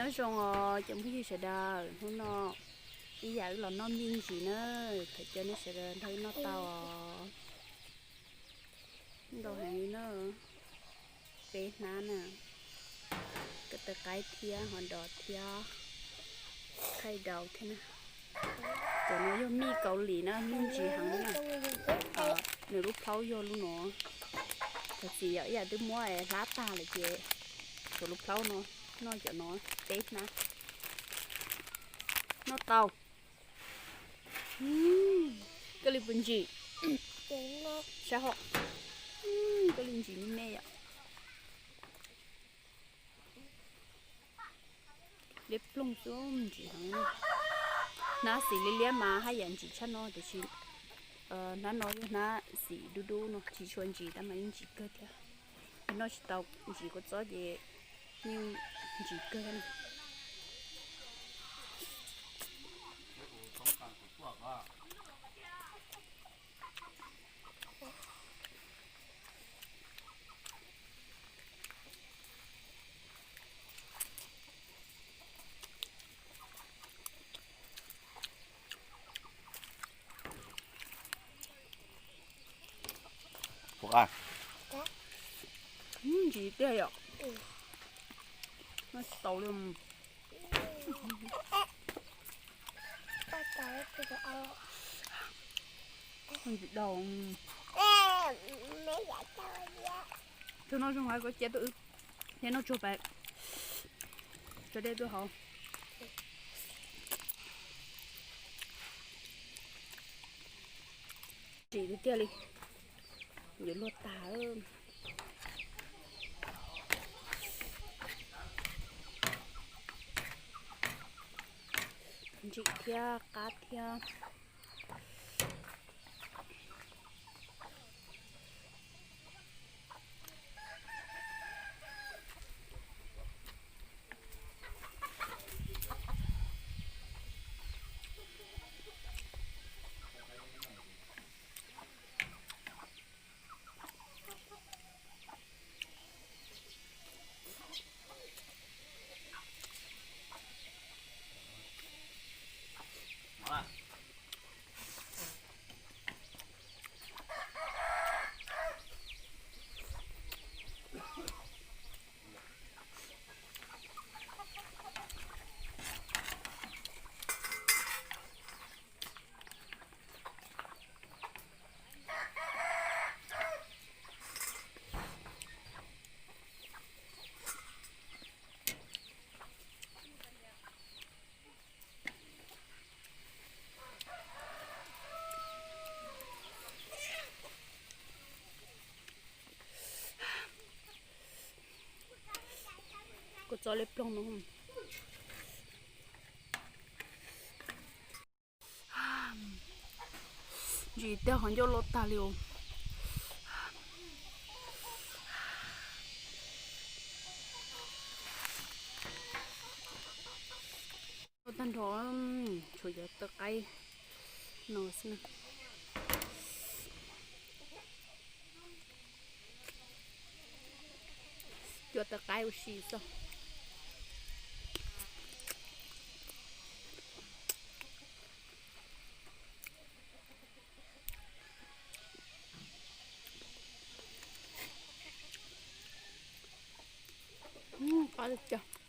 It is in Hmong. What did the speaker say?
Nyob zoo os cov phooj ywg sawv daws, hnub no ib yam wb los noj mij ntsis na, thov caw nej sawv daws nrog wb noj tau os. Ntau heev li na, peb hnab na, ko taw qaib thiab hos dos thiab, khaij daus thiab na. Cov no yog mij Kaus Lim na, mij ntsis heev na. Nws lub plhaub yog lub no, thov txim yom, ib yam twb muab hlab tag lawm ces tshuav lub plhaub no, noj cov no peb hnab. Noj tau. Koj li puas ntsim? Sab hom. Koj li ntsim me me yom. Liab ploog xwb ntsim heev. Hnab xim liab liab mas haj yam ntsim tshaj no tiam sis hnab no yog hnab xim dub dub no tsis tshua ntsim tab mas yeej ntsim kawg thiab. Noj tsis tau, ntsim kua txob ces yeej ntsim kawg thiab. Ntsim tiag yom. Noj tsis tau li. Ntsim daus. Tsuag noj zoo hais koj cia tuaj wb thiab noj tsuag pais tso dej tuaj hauv. Ntsim tiag tiag li, yuav luag tag. Ntsim thiab qab thiab. Kua txob liab ploog no. Ntsim tiag, qhov ncauj loj tag li os. Loj tag nrho, tshuav cov taw qaib no xwb na. Cua taw qaib ua si xwb. Qab li cas.